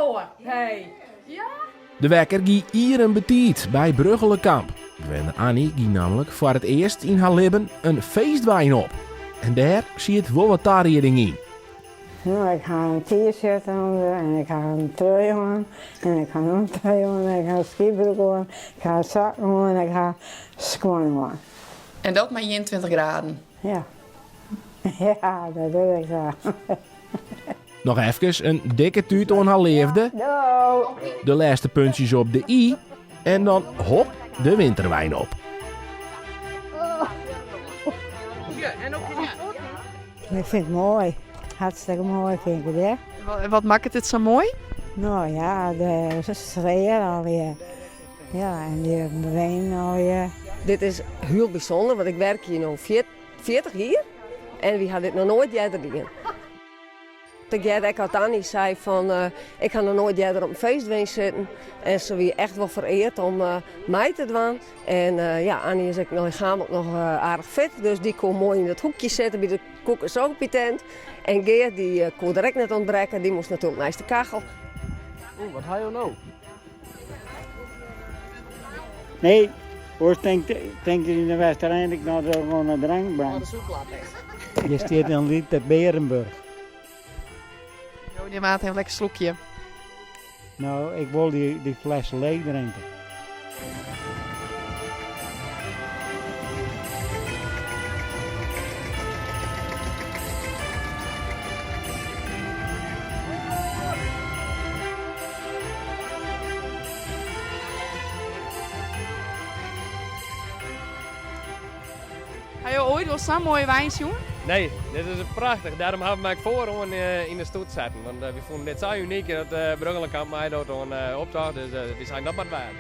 oan. Hey. Ja? De wekker gie ier en betiid by Brugchelekamp. Bewenner Annie gie namlik foar it earst yn har libben in feestwein op. En dêr siet wol wat tarieding yn. No, ik ha in t-shirt oan en ik ha in trui oan en ik ha noch in trui oan en ik ha in skybroek oan, ik ha sokken oan en ik ha skuon oan. En dat mei 21 graden? Ja. Ja, dat is ek sa. Noch efkes in dikke tút oan har leafde. De lêste puntsjes op de i en dan hop de winterwein op. Ik fyn it moai. Hartstikke moai fyn ik it, hear. Wat makket it sa moai? No ja, de sfear allegear. Ja, en dy bewenen allegear. Dit is hiel bysûnder, want ik werk hjir no 40 jier en wy ha dit noch noait earder dien. Ik hearde ek at Annie sei fan ik ha noch noait earder op in feestwein sitten en se wie echt wol fereard om mei te dwaan. En ja, Annie is ek lichaamlik noch aardich fit, dus dy koe moai yn it hoekje sitte by de koek-en-zopietent. En Geert dy koe der ek net ûntbrekke, dy moast natuerlik neist de kachel. Oeh, wat ha jo no? Nee, oars tinkt tinkt yn de Westerein ik no dat oan de drankbank. Hjir stiet in liter Bearenburch. Jo nimme even lekker slokje. No, ik wol dy, dy fles leech drinke. Ha jo oait wol sa'n moaie wein sjoen? Nee, dit is prachtich. Dêrom hawwe we my ek foaroan yn de stoet setten. Want wy fûnen dit sa unyk dat Brugchelekamp meidocht oan de optocht. Dus wy seinen dat moat wêze.